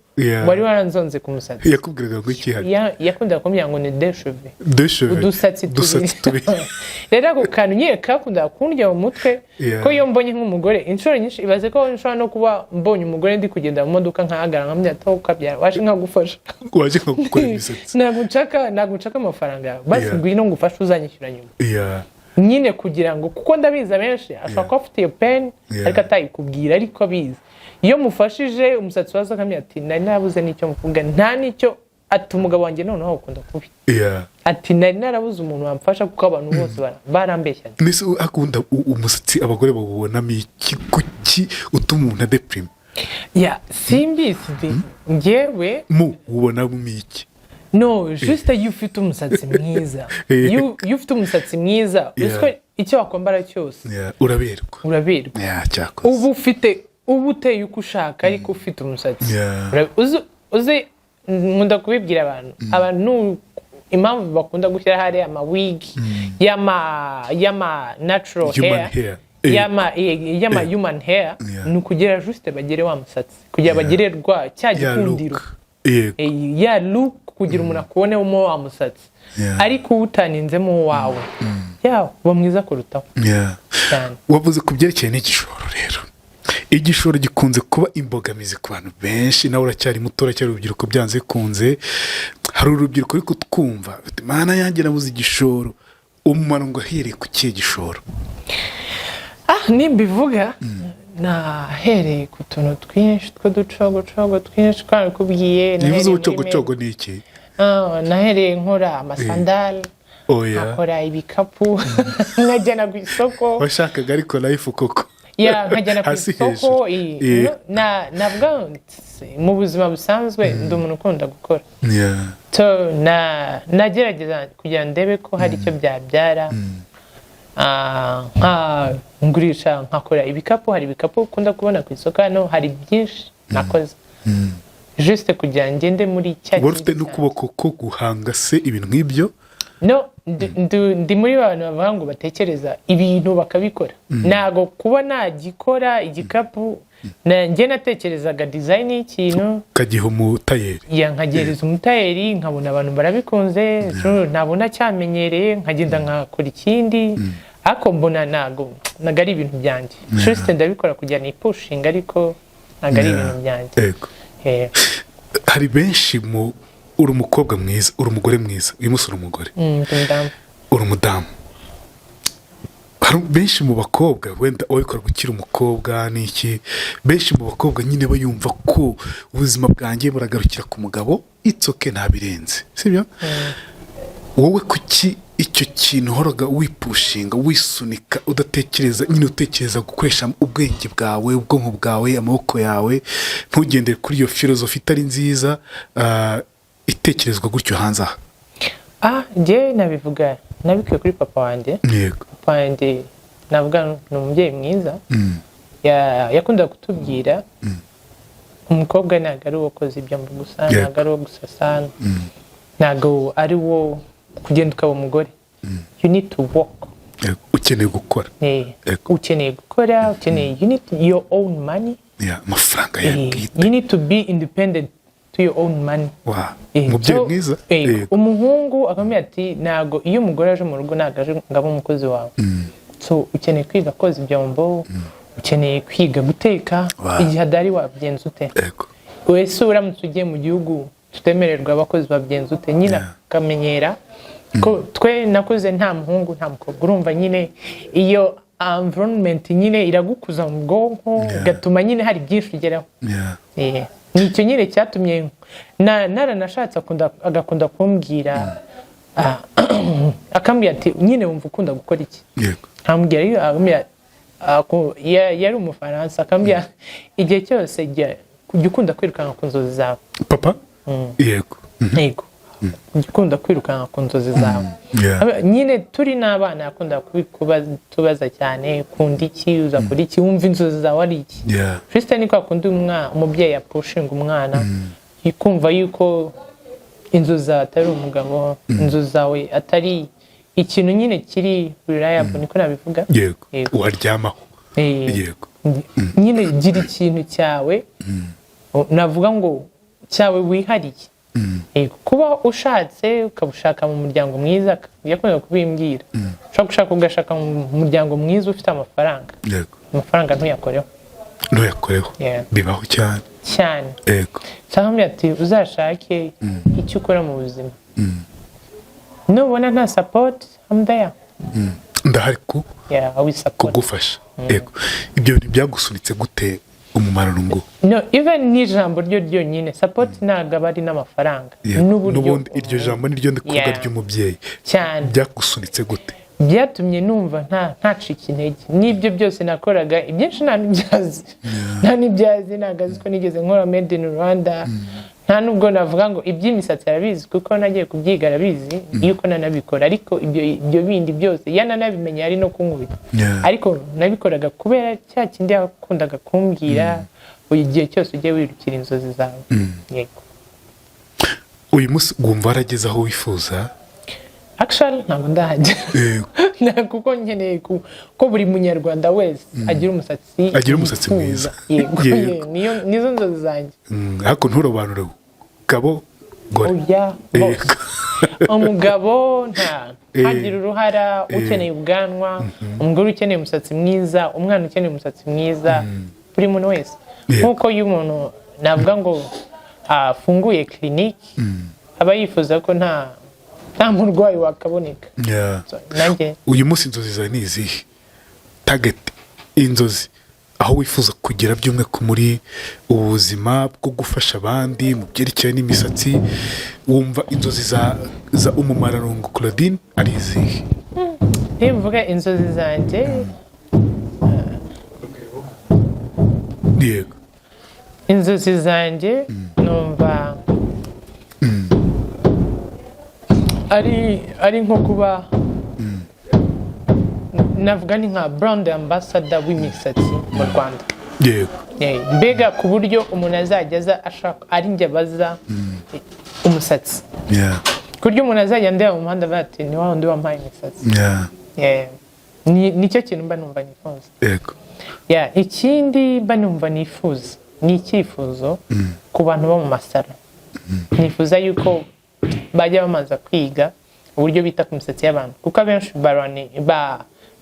wari waranzonze ku musatsi. Yakubwiraga ngo iki hari? Yakundaga kumbwira ngo ni deux cheveux. Deux cheveux. Udusatsi Udusatsi tubiri. tubiri. Rero ako kantu nyine kakundaga kundya mu mutwe, ko iyo mbonye nk'umugore inshuro nyinshi, ibaze ko nshobora no kuba mbonye umugore ndi kugenda mu modoka, nkahagarara nkamubwira ati: "Aho ukabyara waje nkagufasha." Waje nka gukora imisatsi. Ntabwo nshaka amafaranga yawe, basi ngwino ngufashe, uzanyishyura nyuma. Nyine kugira ngo, kuko ndabizi abenshi ashobora kuba afite iyo pain, ariko atayikubwira, ariko abizi iyo mufashije umusatsi waza akamubwira ati: "Nari narabuze n'icyo mvuga, nta n'icyo." Ati: "Umugabo wanjye noneho awukunda kubi." Ati: "Nari narabuze umuntu wamfasha kuko abantu bose barambeshyaga." Mbese akunda umusatsi, abagore bawubonamo iki? Kuki utuma umuntu adeprima? Ya, simbizi de njyewe. Mu ubonamo iki? No, juste iyo ufite umusatsi mwiza, iyo ufite umusatsi mwiza, uzi ko icyo wakwambara cyose Yeah, uraberwa. Uraberwa. Yeah, cyakoze. Uba ufite, uba uteye uko ushaka, ariko ufite umusatsi. Uzi nkunda kubibwira abantu impamvu bakunda gushyira hariya amawigi y'ama natural Human hair, hair. y'ama human hair, ni ukugira juste bagere wa musatsi, kugira bagere rwa cya Ya gikundiro. Look. Yego. Ya look, kugira umuntu akubonemo wa musatsi. Ariko uwutaninzemo uwawe, ya, uba mwiza kurutaho cyane. Wavuze ku byerekeye n'igishoro. Rero igishoro gikunze kuba imbogamizi ku bantu benshi. Nawe uracyari muto, uracyari urubyiruko. Byanze bikunze hari urubyiruko ariko twumva bati: "Mana yanjye, nabuze igishoro." Umumaro ngo ahereye ku kihe gishoro? Ah, nimbivuga nahereye ku tuntu twinshi tw'uducogocogo twinshi twabikubwiye. Nivuze Nahereye muri ubucogocogo ni iki? Ah, nahereye nkora amasandali, Oya. nkakora ibikapu, nkajyana ku isoko. Washakaga ariko life koko. Ya, nkajyana ku Hasi isoko. hejuru. No, navuga mu buzima busanzwe ndi umuntu ukunda gukora. So nagerageza kugira ngo ndebe ko hari icyo byabyara. Ah, nka ngurisha, nkakora ibikapu. Hari ibikapu ukunda kubona ku isoko hano, hari byinshi nakoze juste kugira ngo ngende muri cya Wari ufite kindi. n'ukuboko ko guhanga se, ibintu nk'ibyo? No, ndi muri bantu bavuga ngo batekereza ibintu bakabikora. Ntago kuba nagikora igikapu, njye natekerezaga design y'ikintu, ukagiha umutayeri. Ya, nkagereza umutayeri, nkabona abantu barabikunze, ejo nabona cyamenyereye nkagenda nkakora ikindi. Ariko mbona ntago ari ibintu byanjye. Juste ndabikora kugira ni pushinga, ariko ntago ari ibintu byanjye. Hari benshi mu, uri umukobwa mwiza, uri umugore mwiza, uyu munsi uri umugore. Ndi umudamu. Uri umudamu. Hari benshi mu bakobwa, wenda wabikora ukiri umukobwa n'iki, benshi mu bakobwa nyine bayumva ko ubuzima bwanjye buragarukira ku mugabo, it's okay, ntabirenze, sibyo? Wowe kuki icyo kintu uhoraga wipushinga, wisunika, udatekereza nyine, utekereza gukoresha ubwenge bwawe, ubwonko bwawe, amaboko yawe, ntugendere kuri iyo filozofi itari nziza, itekerezwa gutyo hanze aha? Ah, njye nabivuga nabikuye kuri papa wanjye. Papa wanjye navuga ni umubyeyi mwiza. Yakundaga kutubwira: "Umukobwa ntabwo ari uwo koza ibyombo gusa, ntabwo ari uwo gusasa, ntabwo ari uwo kugenda ukaba umugore. You need to work." Yego. Ukeneye gukora. Ukeneye gukora, ukeneye, you need your own money. Yeah, amafaranga yawe bwite. You need to be independent to your own money. Umubyeyi So, mwiza. Umuhungu akamubwira ati: "Ntabwo iyo umugore aje mu rugo, ntabwo aje ngo abe umukozi wawe. So ukeneye kwiga koza ibyombo, ukeneye kwiga guteka. Igihe adahari wabigenza ute? Wese uramutse ugiye mu gihugu tutemererwa abakozi, babigenza ute?" Nyine akamenyera ko twe nakuze nta muhungu, nta mukobwa. Urumva nyine iyo environment nyine iragukuza mu bwonko, igatuma nyine hari byinshi ugeraho. Ni icyo nyine cyatumye naranashatse, agakunda kumbwira, akambwira ati: "Nyine wumva ukunda gukora iki?" Nkambwira iyo, akambwira, yari umufaransa, akambwira igihe cyose jya Ujya ukunda kwirukanka ku nzozi zawe. Papa, yego. Yego, ujya ukunda kwirukanka ku nzozi zawe. Nyine turi n'abana yakunda tubaza cyane: "Kunda iki? Uzakora iki? Wumva inzozi zawe ari iki?" Tristan, ni kwa kundi umubyeyi apushinga umwana kumva yuko inzozi zawe atari umugabo, inzozi zawe atari ikintu nyine kiri reliable, niko nabivuga. Yego. Yego. Waryamaho. Yego. Nyine gira ikintu cyawe, navuga ngo cyawe wihariye. Yego, kuba ushatse ukabushaka mu muryango mwiza, yakundaga kubimbwira, ushobora gushaka ugashaka mu muryango mwiza ufite amafaranga, amafaranga ntuyakoreho. Ntuyakoreho. Yeah. Bibaho cyane. Cyane. Cyangwa ati: "Uzashake icyo ukora mu buzima, nubona nta support, I'm there." Ndahari ku Yeah, I will support. kugufasha. Yego, ibyo bintu byagusunitse gute, umumararungu? No, even n'ijambo ryo ryonyine support ntabwo aba ari n'amafaranga. N'uburyo. N'ubundi iryo jambo niryo ndi kuvuga ry'umubyeyi. Cyane. Byagusunitse gute? Byatumye numva ntacika intege n'ibyo byose nakoraga. Ibyinshi nta n'ibyazi, nta n'ibyazi, ntabwo azi ko nigeze nkora made in Rwanda. Nta nubwo navuga ngo iby'imisatsi arabizi, kuko nagiye kubyiga arabizi yuko nanabikora, ariko ibyo bindi byose yananabimenye ari no kunkubita. Ariko nabikoraga kubera cya kindi yakundaga kumbwira: "Buri gihe cyose ujye wirukira inzozi zawe." Yego. Uyu munsi wumva warageze aho wifuza? Actually ntabwo ndahagera. Kuko nkeneye ko buri munyarwanda wese agira umusatsi Agira umusatsi yifuza. mwiza. Yego. Yego. Nizo nzozi zanjye. Ariko nturobanure gabo, gore? Oya, bose. Umugabo nta ntagire uruhara, ukeneye ubwanwa, umugore ukeneye umusatsi mwiza, umwana ukeneye umusatsi mwiza, buri muntu wese. Nk'uko iyo umuntu navuga ngo afunguye clinique, aba yifuza ko nta murwayi wakaboneka. So, nanjye Uyu munsi inzozi zawe ni izihe? Target, inzozi, aho wifuza kugera by'umwihariko muri ubu buzima bwo gufasha abandi mu byerekeye n'imisatsi, wumva inzozi za Umumararungu Claudine ari izihe? Niba mvuga inzozi zanjye, inzozi zanjye numva ari nko kuba navuga ni nka brand ambassador w'imisatsi mu Rwanda. Mbega ku buryo umuntu azajya aza ashaka ari njye abaza umusatsi, ku buryo umuntu azajya ndeba mu muhanda avuga ati: "Ni wa wundi wampaye imisatsi." Yeah. Nicyo kintu mba numva nifuza. Yeah, ikindi mba numva nifuza ni icyifuzo ku bantu bo mu masaro: nifuza yuko bajya bamanza kwiga uburyo bita ku misatsi y'abantu, kuko abenshi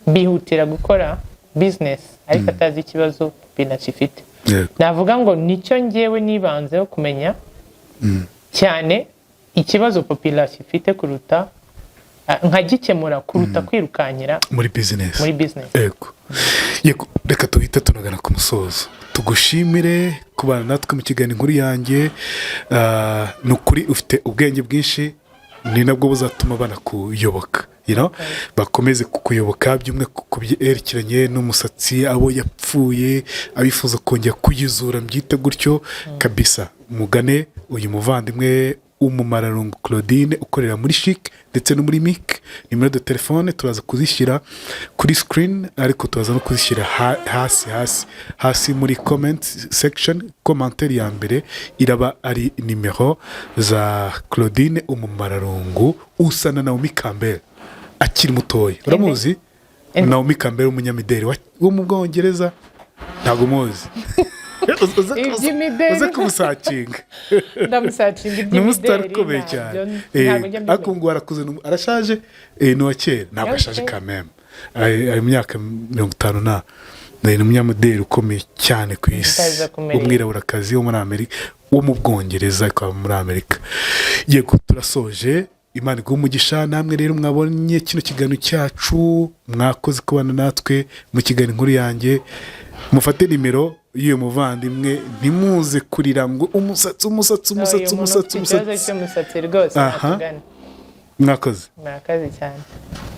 bihutira gukora business ariko atazi ikibazo binakifite. Navuga ngo nicyo ngewe nibanzeho kumenya cyane, ikibazo population ifite, kuruta nkagikemura kuruta kwirukankira muri business. Muri business. Yego, reka tuhite tunagana ku musozo, tugushimire kubana natwe mu kiganiro Inkuru Yanjye. Ni ukuri ufite ubwenge bwinshi, ni nabwo buzatuma banakuyoboka, bakomeze kukuyoboka by'umwihariko ku byerekeranye n'umusatsi, abo yapfuye, abifuza kongera kuyizura, mbyite gutyo kabisa. Mugane uyu muvandimwe Umumararungu Claudine ukorera muri CHIC ndetse no muri MIC. Numéro de téléphone turaza kuzishyira kuri screen, ariko turaza no kuzishyira hasi hasi hasi muri comment section. Commentaire ya mbere iraba ari nimero za Claudine Umumararungu, usa na Naomi Campbell akiri mutoya. Uramuzi? Inde? Naomi Campbell, umunyamideli wo mu Bwongereza. Ntabwo muzi? Iby'imideli. Uze kumusearchinga. Ndamusearchinga. Ni umusitari Iby'imideli ukomeye cyane. ntabwo njya Ariko mbimenya. ngo arakuze, arashaje, ni uwa kera, ntabwo ashaje kameme, ari mu myaka 50 na ni umunyamideli ukomeye cyane ku isi. Ndaza kumenya. Umwiraburakazi wo muri Amerika, wo mu Bwongereza akaba muri Amerika. Yego, turasoje. Imana iguhe umugisha. Namwe rero mwabonye kino kiganiro cyacu, mwakoze kubana natwe mu kiganiro Inkuru Yanjye. Mufate nimero y'uyu muvandimwe, ntimuze kurira ngo umusatsi, umusatsi, umusatsi, Uyu muntu umusatsi, ufite ikibazo umusatsi. cy'umusatsi rwose natugane. Mwakoze. Murakoze cyane.